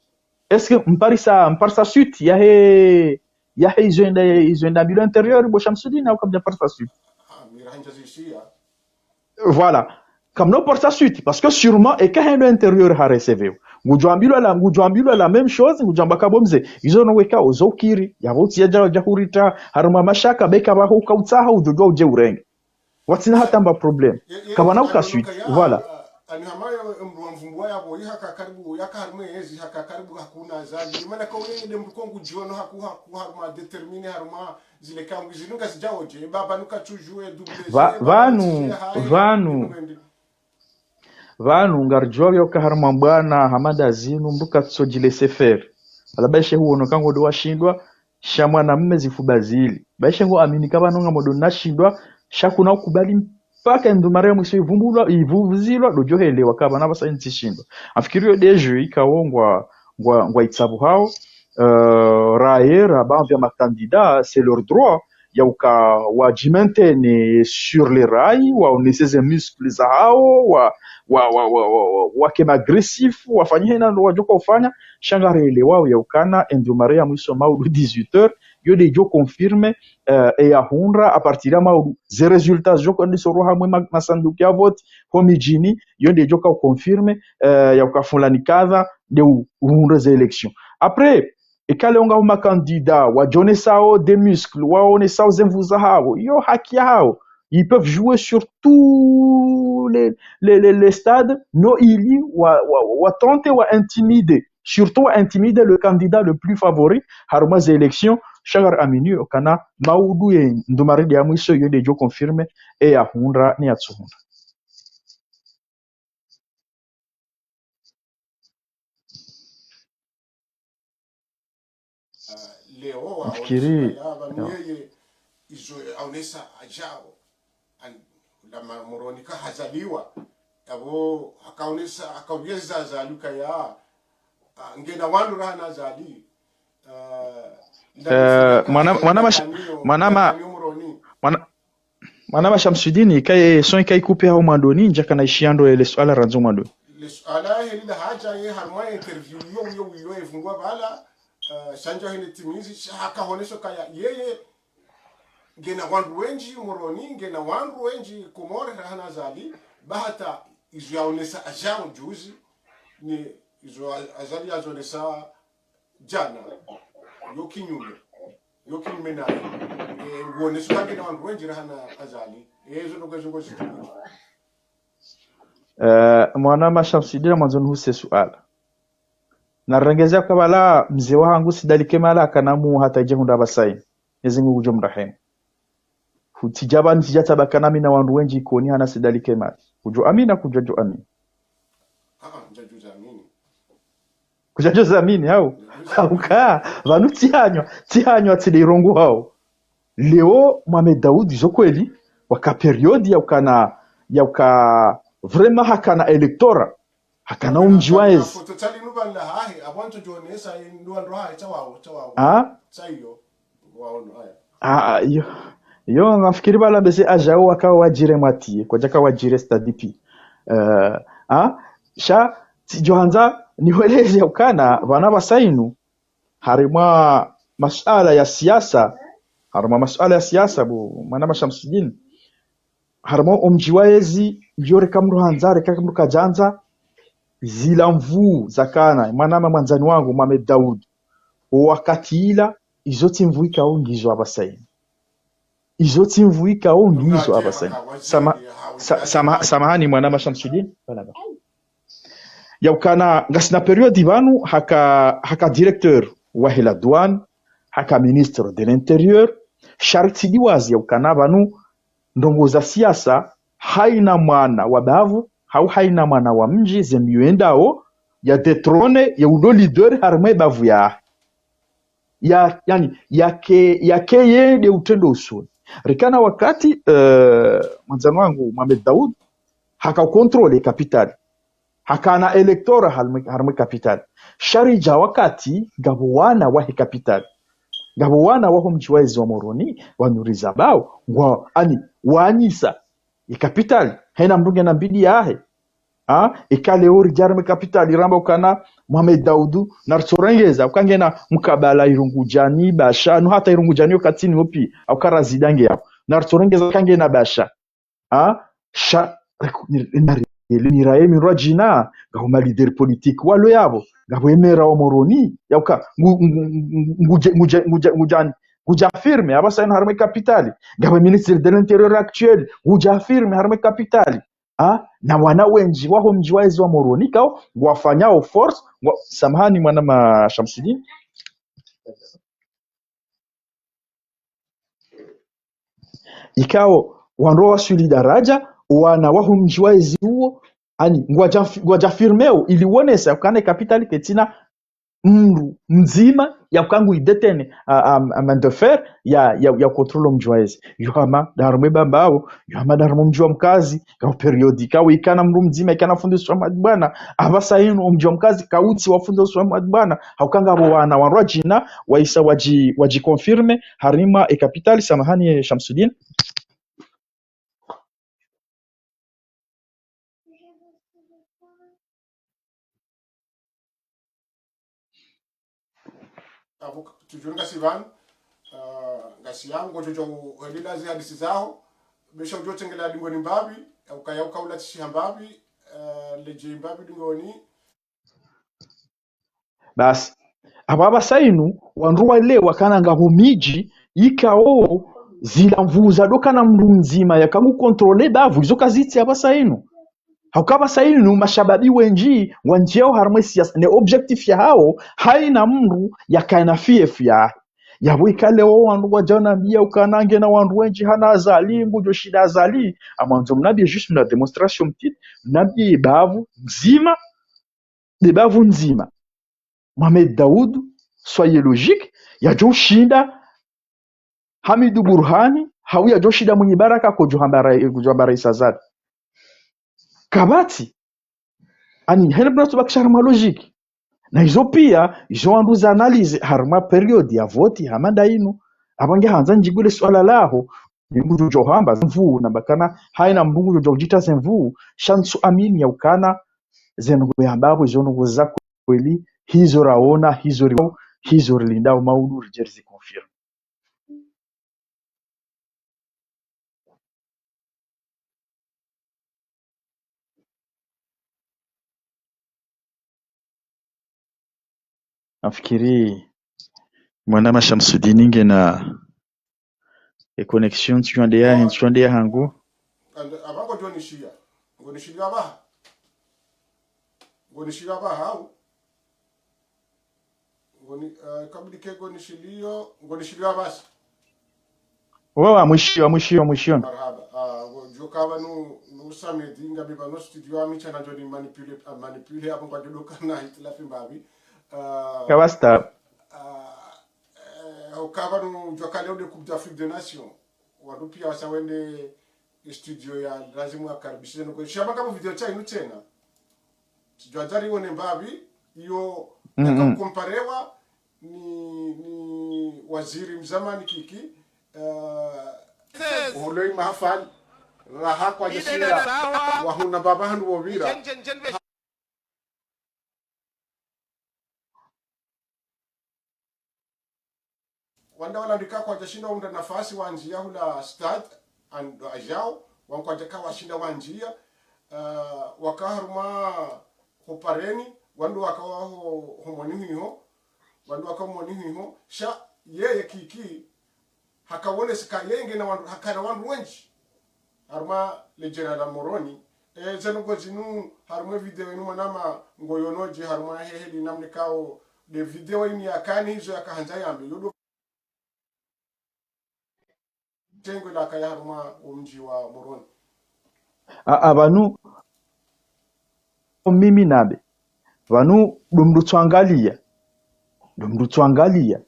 Est-ce que mparisa, mparisa suite yahe, yahe izo enda, izo enda mbilo intérieur, bo Shamsudine, au kamdja parisa suite? Voilà. Kamna parisa suite, parce que sûrement, eka hendo intérieur ha recevewa. Ngudjwambilwa la, ngudjwambilwa la même chose, ngudjwamba ka bo mze, izo no weka ozo ukiri, yapvo tsi yadja, dja huritra, harumwa mashaka, beka pvaho uka utsaha, udjodjuwa udje urenge. Watsina hata mba problème. Kapvana uka suite, voilà. Ani hama ya mdru wa mvumbuwa yapvo, yi haka karibu, yaka harimwa yezi, haka karibu hakuna Azali. Yi mana ka uye nde mdru ko ngudjiono haku, haku, harumwa déterminé, harumwa zile kangu, zinu ngazidjaodje, baba nuka tsudjuwe, double jeu, pvanu, pvanu, pvanu ngaridjuwa yauka harumwa mbwana, hama nda zinu, mdru katsodji laisser faire. Wala baishe huono ka ngodo washindwa, sha mwanamme zifuba zili. Baishe ngo amini ka pvanu ngamwodo nashindwa, sha kuna ukubali mpaka endru mara ya mwiso ivumbulwa, ivuvuzilwa, ndo djo helewa ka pvanu apvasa ntsishindwa. Amfikiri yo nde jeu ikao ngwa, ngwa, ngwa itsabu hao, euh, raye, ra baadhwi ya makandida, c'est leur droit, yauka wadjimaintienne sur les rails, waonese ze muscles zahao, wa, wa, wake ma agressifs, wafanye hena ndo wadjoka ufanya, sha ngarilewao yaukana, endru mara ya mwiso maudu dix-huit heures, yo nde djo confirmer, euh, e yahundra, à partir ya maudu, ze résultats zo kwandisa roha mwe ma, masanduku ya vote, ho midjini, yo nde djoka uconfirmer, euh, yauka fulani kadha, nde u, uhundra ze élections. Après, eka leo ngaho makandida, wadjonesao des muscles, waonesao ze nvu zahao, yo haki yahao. Ils peuvent jouer sur tous les, les, les, les stades, no ili wa, wa, wa tenter wa intimider, surtout wa intimider le candidat le plus favori, harumwa ze élections, sha ngari amini, ukana maudu ye ndru mara ya mwiso yo nde djo confirmer, e yahundra, ne yatsuhundra. Ah, leo, mfikiri, waonesa ya, pvanu yeye, izo aonesa adjao, an, la ma, Moroni ka hazaliwa, yapvo, hakaonesa, hakauyeza Azali ukaya, ah, ngena wandru rahana Azali, ah, eh, mwana, mwana masha, mwana ma, mwana, Mwanama Shamsudini, ikaye, son ikaye coupé hao mwandoni, ndjaka na ishiya ndo ele suala randzo mwandoni. Le suala heli la hadja ye harumwa interview yo, yo, yo, evungwa pvala, eh, shandja hene timizi, sha haka honeso kaya, yeye, ngena wandru wendji Moroni, ngena wandru wendji Komori, rahana Azali, ba hata izo yaonesa adjao juzi, ni izo a, Azali yazonesa djana, yo kinyume. Yo kinyume naye. Eh, nguoneso ka ngena wandru wendji rahana Azali. Eh, zo ndo kwezo ngo zitukuji. Eh, mwanama Shamsudina mwandzo nihuse suala. Narengeze ka pvala mze wahangu Sidali Kemala kana mu hata idje hundra apvasa inu. Ezi ngu kudjo mrahemu. Hutsidja pvanu tsidja tsamba kana mi na wandru wendji Ikoni hama Sidali Kemala. Kudjo amini, kudjo djo amini. Ah, ah, ndjadjo amini. Kudjadjo zamini, hau? Hauka, pvanu tsihanywa, tsihanywa tsi nde irongo hao. Leo, Mohamed Daoud, izo kweli, waka période yauka na, yauka vraiment hakana électorat, hakana umdji wa ezi. Foto tsali nupvanu la hahe, apvo ntso djonesa, ndo wandru hahe, tsa wao, tsa wao. Ah? Tsa iyo. Ah, ah, yo, yo, ngamfikiri pvala mbese adjao waka wadjire mwatiye, kwadjaka wadjire stade pi. Eh, ah, sha, tsidjo handza, nihweleze ukana, pvanu apvasa inu, harimwa masuala ya siasa, harimwa masuala ya siasa, bo, mwanama Shamsudini, harimwa omdji wa ezi, iyo reka mdru handza, reka mdru kadjandza, zila nvu zakana, mwanama mwandzani wangu, Mohamed Daoud, o wakati ila, izo tsi nvu ikao ngizo apvasa inu. Izo tsi nvu ikao ngizo apvasa inu. Sama, sa, sama, samahani mwanama Shamsudini. Yauka na, ngasina période pvanu haka, haka directeur wahe la douane, haka ministre de l'intérieur, sha ritsi diwazi yauka na pvanu ndrongo za siasa, haina mwana wa bavu, hau haina mwana wa mdji, ze miyo endao, ya détrôner, ya udo leader, harimwa ebavu ya, ya, yaani, yake, yake ye nde utrendo usoni. Rikana wakati, eh, mwandzani wangu, Mohamed Daoud, haka contrôler capitale. Hakana électorat harimwa, harimwa capitale. Sha ridja wakati, ngapvo wana wahe capitale. Ngapvo wana waho mdji wa ezi wa Moroni, wanuriza bao, ngwa, yaani, wanyisa ye capitale, haina mdru ngena mbidi yahe. Ah, eka leo ridja harimwa capitale, ramba ukana Mohamed Daoud, naritsorengeza, uka ngena mkabala Irungudjani, Basha, no hata Irungudjani yo katsini yo pi, hauka razida nge yapvo. Naritsorengeza uka ngena Basha. Ah, sha, ni, ni, ni raye mi rwa djina, ngapvo ma leader politique walo yapvo, ngapvo emera wa Moroni, yauka, ngu, ngu, ngu, ngu, ngudje, ngudje, ngudje, ngudjani, ngudja affirmer, apvasa inu harimwa capitale, ngapvo ministre de l'intérieur actuel, ngudja affirmer harimwa capitale. Ah, na wana wendji waho mdji wa ezi wa Moroni ikao ngwafanyao force, ngwa, samahani mwanama Shamsidine. Ikao wandru waswili daraja, wana waho mdji wa ezi uwo, ani, ngwadja fi-, ngwadja affirmeo, ili wonesa ukana capitale ketsina mndru mdzima ya uka ngu idétenir a, a, a main de fer ya, ya, ya contrôler mdji wa ezi. Yo hama nda harumwa Bambao, yo hama nda harumwa mdji wa Mkazi, ngapvo période ikao ikana mndru mdzima ikana fundi Usman Bwana. Apvasa inu omdji wa Mkazi kautsi wa fundi Usman Bwana. Hauka ngapvo wana wandru wadjina, waisa wadji, wadji confirmer harimwa e capitale, samahani, eh, Shamsidine. Apvo, tujuru ngasi pvanu, ah, ngasi yangu, djodjo uhelela ze hadisi zaho, besha udjo tsengelea dingoni mbapvi, ya uka, ya uka ulatsishiha mbapvi, ah, ledje mbapvi dingoni. Basi, apvo apvasa inu, wandru waelewa ukana ngapvo midji, ikao zila nvuu za ndo ukana mndru mdzima yaka ngu contrôler bavu, izo kazitsi apvasa inu. Hauka apvasa inu, mashababi wendji, wandjiao harumwa e siasa, ne objectif yahao, haina mndru yakana fief yahe. Yapvo ikale wo wandru wadja nambiya ukana ngena wandru wendji hana Azali, ngudjo shinda Azali. Amwandzo mnambiye juste mna démonstration mtiti, mnambiye bavu ndzima, de bavu ndzima. Mohamed Daoud, soyez logique, yadjo shinda Hamidou Bourhane, hau yadjo shinda Mwinyi Baraka kodjo hamba ra-, kodjo hamba Raïs Azali. Kapvatsi. Ani, hene pvuna tsu bakisha harumwa logique. Na izo pia, izo wandru za analyser harumwa période ya vote hama nda inu. Apvo nge handza ndjibu le suala laho, ngudjo hamba ze nvuu, namba ukana, haina mndru ngudjo udjita ze nvuu, sha ntsu amini ya ukana, ze ndrongoo yamba apvo, izo ndrongoo za kweli, hizo raona, hizo ri-, hizo rilindao maudu, ridje rizi confirmer. Nafikiri mwanama Shamsudini ngena e connexion, ntsu djwande ya, ntsu djwande ya hangu. And, apva ngodjo nishiya. Ngo nishiya apvaha. Ngo nishiya apvaha, au? Ngoni, eh, kabla ke ngo nishiliyo, ngo nishiliyo apvasa. Wewe, mwishiyo, mwishiyo, mwishiyo. Marahaba. Ah, ngo djoka pvanu, nu samedi, ngami pvanu studio ami tsana ndjo ni manipule, ah, manipule, apvo ngwadjo doka na hitilafi mbapvi. Ah, kapvatsi tabu. Ah, eh, uka pvanu djoka leo de Coupe d'Afrique des Nations. Wandru pia wasa wende studio ya lazimu wakaribishe no kwe. Sha manga mu video tsha inu tsena. Tsidjwa djari wone mbapvi, iyo, mm, yaka, mm, komparewa ni, ni waziri mzamani Kiki, eh, holoi mahafali, raha kwadja shinda, wahuna mbapvi hanu wopvira. Wandru wala ndika kwadja shinda wahundra nafasi wandjiya hula stade, ando adjao, wandru kwadja ka washinda wandjiya, ah, waka harumwa ho pareni, wandru waka wa ho, ho moni hiho, wandru waka moni hiho, sha yeye Kiki, haka wonesa ka yenge na wandru, haka na wandru wendji. Harumwa le djera la Moroni. E, ze ndrongoo zinu, harumwa video inu mwanama, ngo yono dje, harumwa heheli namna kao, de video inu yakani hizo yaka handza yambe, yo do tengwe la kaya harumwa omdji wa Moroni. A, a, pvanu, mimi nabe. Pvanu ndo mndru tsu angaliya. Ndo mndru tsu angaliya.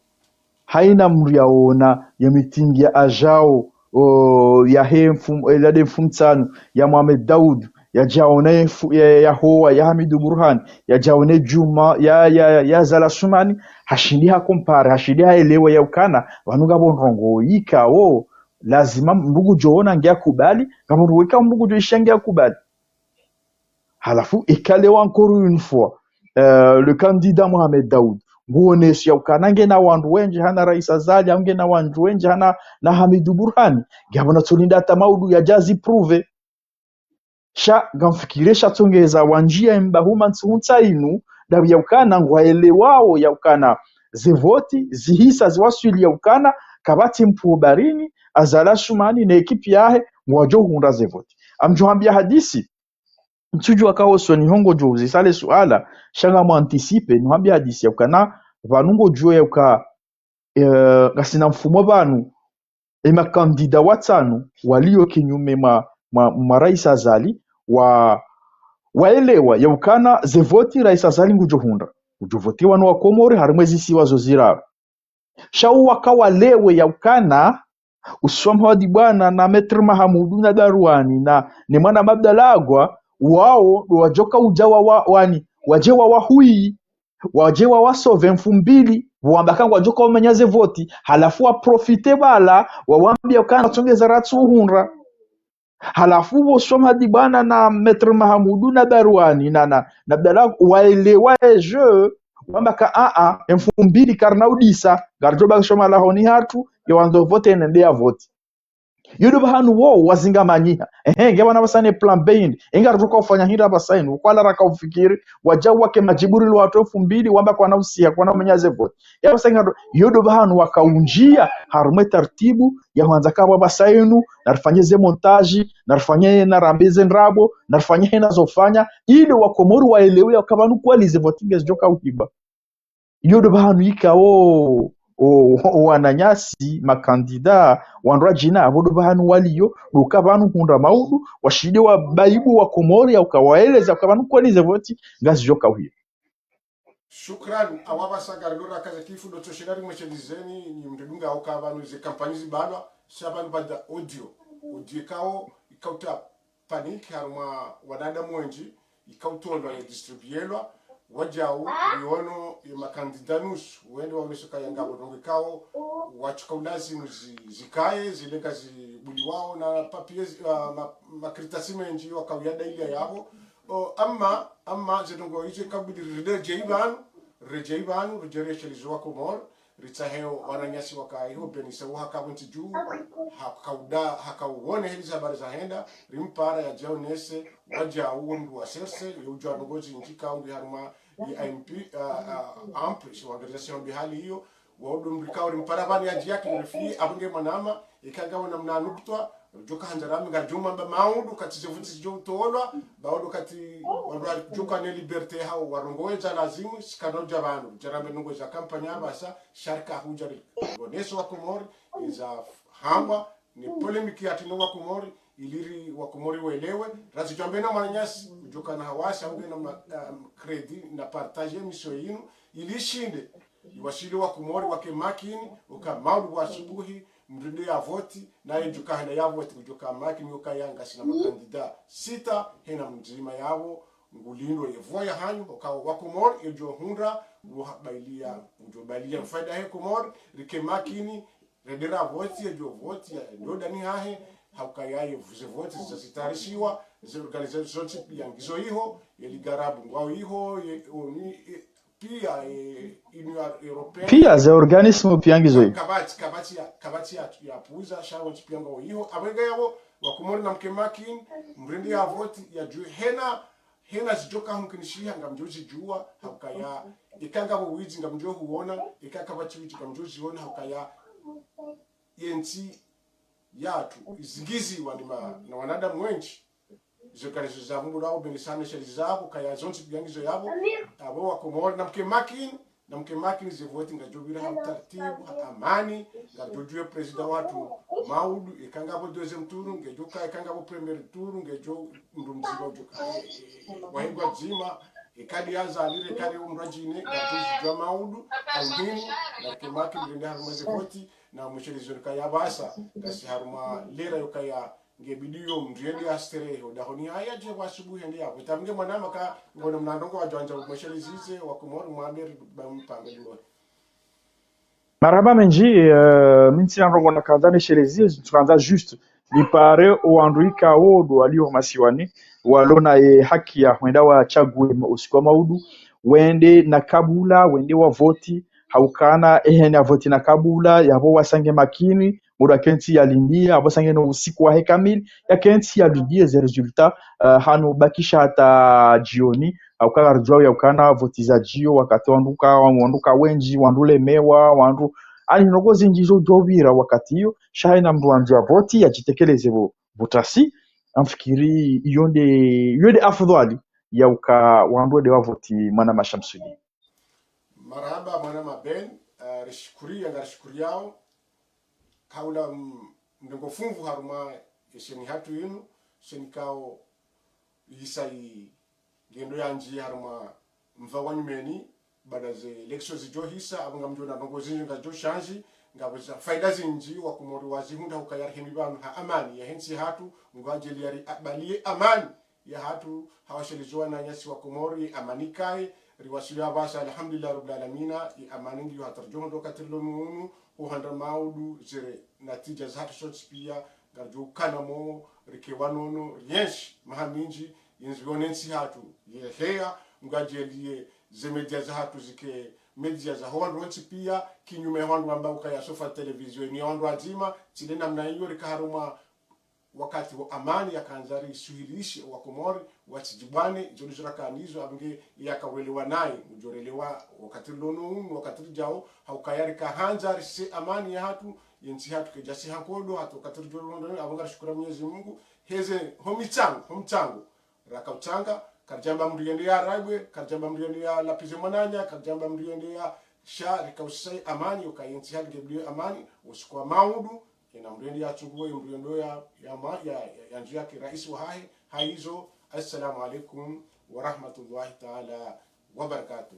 Haina mndru yaona ye meeting ya adjao, o, yahe mfum-, eh, lade mfumtsanu, ya Mohamed Daoud, yadjaona ye mfu-, ya, ya Howa, ya Hamidou Bourhane, yadjaona Djuma, ya, ya, ya Azali Assoumani, hashindi ha compare, hashindi haelewa ya ukana, pvanu ngapvo ndrongoo ikao, lazima mndru ngudjo ona nge akubali, ngapvo ndrongoo ikao mndru ngudjo ishiya nge akubali. Halafu, ikale wa encore une fois, euh, le candidat Mohamed Daoud, nguoneso ya ukana ngena wandru wendji hana Raïs Azali, au ngena wandru wendji hana, na Hamidou Bourhane, ngapvo na tsolinda hata maudu yadja zi prouver. Sha, ngamfikiri sha tsongeza wandjiya mba huma ntsuhu ntsa inu, ndapvi ya ukana ngwaelewao ya ukana ze voti, zihisa ziwaswili ya ukana, kapvatsi mpuo barini, Azali Assoumani, ne ekipi yahe, ngwadjo hundra ze voti. Amdjo hambiya hadisi, ntsudjuwa ka hosoni ho ngodjo uzisa le suala, sha ngamwantisipe, nuhambiye hadisi ya ukana, pvanu ngodjuwa ya uka, eh, ngasina mfumo pvanu, e makandida watsanu, waliyo kinyume mwa, mwa, mwa Rais Azali, wa, waelewa ya ukana, ze voti Rais Azali ngudjo hundra. Ngudjo votiwa no Wakomori, harimwa ezisiwa zo ziraru. Sha uwo waka walewe ya ukana, Uswamha wa Dibwana na Maître Mahamudu na Darwani na, ne mwana Mabdalagwa, wao, ndo wadjoka udja wa, wa, wani, wadje wa wahuyi, wadje wa wasove mfumbili, wamba ka ngwadjoka wamenya ze voti, halafu waprofite bala, wawambia ukana watsongeza ratsu uhundra. Halafu bo Swamha Dibwana na Maître Mahamudu na Darwani na, na, na Abdallah waelewa e jeu, wamba ka a a, e mfumbili karina udisa, ngaridjo baki sho malahoni hatru, ye wandzo vote nende ya vote. Yo ndo pvahanu wo wazingamanyiha. Ehe, nge pvanu pvasa ne plan B yindi. Enga ridjo ka ufanya hindri pvasa inu, kwala raka ufikiri, wadja wake madjibu rilo hatru e mfumbili, wamba kwana usiha, kwana umenya ze vote. Ya pvasa inga ndo, yo ndo pvahanu waka undjia, harumwa e tartibu, ya hwandza ka pvwa pvasa inu, narifanye ze montage, narifanye narambe ze ndrabo, narifanye hena zo fanya, ili Wakomori waelewe ya uka pvanu kweli ze voti ngezidjoka uhiba. Yo ndo pvahanu ikao, o, o, wananyasi, makandida, wandru wadjina, apvo ndo pvahanu waliyo, ndo uka pvanu hundra maudu, washinde wabaibu Wakomori ya uka waeleza uka pvanu kweli ze voti ngazidjoka uhiba. Shukran, awa pvasa ngarilora kaza kifu, ndo tsoshela rimweshelezeni, nyi mndru dunga uka pvanu ze kampanyi zibalwa, sha pvanu pvanda audio. Audio ikao, ikao uta panique harumwa wanadamu wendji, ikao utolwa ya distribuelwa, wadjau, riono, ye makandida nusu, wende waoneso ka yangapvo ndrongoo ikao, watsuka ulazimu zi-, zikaye, zilenga zibuliwao, na papiers, ah, ma-, makaratasi mendji, waka uyadailia yapvo. O, amma, amma, ze ndrongoo izo ikabidi riredjei pvanu, riredjei pvanu, ridje riesheleze Wakomori, ritsahe wananyasi waka iho Beni Sawu haka pvo ntsi dju, haka uda, haka uone heli ze habari zahenda, rimpara yadje yaonese, wadjau wo mndru wa serse, yo udjua ndrongoo zindji ka undi harumwa ye A M P, ah, ah, ampli, si Wangereza si wambi hali iyo, wa udu mndru ikao rimpara pvanu yadje yake, rifi, apvo nge mwanama, ikanga wana mna nukutwa, ridjoka handza rami, ngaridjo mwamba maudu, kati ze voti zidjo utolwa, baudu kati, wandru wadjoka ne liberté hao, warongowe za lazimu, si kana udja pvanu, djarambe ndrongoo za kampanyi apvasa, sha rika hudja ri, woneso Wakomori, eza hambwa, ne polémique yatsi no Wakomori, ili ri Wakomori welewe, ratsi djwambe na mwananyasi, udjoka na hawasi, aunge na ma-, um, crédit, na partage émission yinu, ili ishinde, iwashile Wakomori, wake makini, uka maudu wa asubuhi, mndru nde ya voti, naye djuka henda ya voti, kudjoka makini, uka yanga sina makandida sita, hena mdzima yapvo, ngulindo ye voix ya hanyu, uka Wakomori, edjo hundra, uhabailia, udjo bailia, faida he Komori, rike makini, rende ra voti, edjo voti, ya, ndo dani hahe, hauka yaye, ze voti, zazitayarishiwa, ze organisations zontsi pia ngizo iho, ye Ligue Arabe, ngwao iho, ye, oni, ye, pia, eh, Union Européenne. Pia, ze organisme pia ngizo iho. Kapvatsi, kapvatsi ya, kapvatsi ya, ya puza, sha wontsi pia ngwao iho. Apvo inga yapvo, Wakomori namke makini, mrende ya voti, ya dju, hena, hena zidjoka humkinishiha, ngamdjo zidjua, hauka ya, ikanga pvo widzi, ngamdjo huona, ika kapvatsi widzi, ngamdjo ziona, hauka ya, yentsi yatru, izingiziwa ni ma-, na wanadamu wendji. Izo kalizo za Mungu lao beni sana shali zao, kaya zontsi pia ngizo yapvo. Apvo Wakomori, namke makini, namke makini ze voti ngazidjo pvira ha utaratibu, ha amani, ngazidjo djuwe président watru maudu, ikanga pvo deuxième tour, ngedjoka, ikanga pvo premier tour, ngedjo mndru mdzima udjoka. Wahigwa dzima, ikadi ya zalire, ikadi umradjine, ngazidjo djuwa maudu, almuhimu, namke makini, rende harumwa ze voti, na mwishelezoni kaya pvasa, ngasi harumwa lera yo kaya nge bidi yo mndru yende ya sterehe, udahoni haya dje wa asubuhi yende ya. Kutamge mwanama ka, ngona mna ndrongoo wadjwandza umweshelezize, Wakomori mwambe ri ba mpange limbo. Marahaba mendji, eh, mi ntsina ndrongoo nakandza neshelezize, ntsu kandza juste, nipare owandru ikao ndo walio masiwani, walona ye haki ya hwenda watsague ma-, usiku wa maudu, wende na kabula, wende wa voti, haukana, ehe, na voti na kabula, yapvo wasange makini, mndru yakentsi yalindie, apvo sange no usiku wahe kamili, yakentsi yalindie ze résultats, eh, hanu bakisha hata djioni, hauka ngaridjuao ya ukana voti za djio, wakati wandru ka, wandru ka wendji, wandru lemewa, wandru, ani ndrongoo zindji zo djo pvira wakati iyo, sha haina mndru wandru ya voti, yadjitekeleze pvo, pvo tasi, Ngamfikiri iyo nde, iyo nde afudhwali ya uka wandru wende wavoti mwanama Shamsudin. Marahaba mwanama Ben, eh, rishukuriya, ngarishukuriyawo. Kaula, mm, ndrongoo fumvu harumwa ye sheni hatru yinu, sheni ikao yisa yi ngendo yandji harumwa mva wa nyumeni, baada ze élections zidjo hisa, apvo ngamdjo ona ndrongoo zindji ngazidjo shandji, ngapvo za faida zindji, wakomori wazihundra hukaya rihimi pvanu ha amani yahe ntsi hatru, Mngu adjaaliye riabaliye amani yahatru, hawashelezi wananyasi wakomori, amani kaye, riwasili apvasa, alhamdulillahi rabbil alamina, ye amani ngiyo hata ridjo hondro wakati rilo nunu, huhandra maudu, zire natija zahatru sontsi piya, ngaridjo ukana mo, rike wanono, rienshi, maha mindji, yentsi yone ntsi hatru, yeheya, Mngu adjaaliye, ze média zahatru zike, média za hwandru wontsi piya, kinyume hwandru wamba ukaya sofa télévision, ni hwandru wadzima, tsi nde namna iyo rika harumwa wakati wa amani yakandza risuhilishe wakomori, watsidjibwane, izo ndizo rakanizo, apvo nge yaka welewa naye, mdjo relewa wakati rilo nunu, wakati ridjao, haukaya rika handza rise amani yahatru, yentsi hatru kayidjasi ha nkodo, hata wakati ridjo londo, apvo ngarishukura Mwenyezi Mungu, heze, ho mitsango, ho mtsango, raka utsanga, karidjamba mdru yende ya raibwe, karidjamba mdru yende ya lapvize mwananya, karidjamba mdru yende ya sha, rika usisa ye amani, yoka yentsi hatru nge mdru ye amani, usiku wa maudu, yena mdru yende ya tsunguwe, mdru yende ya, ya ma-, ya, ya, ya ndjiya ki raisi wahahe, hayizo, assalamu alaikum wa rahmatullahi taala wa barakatuh.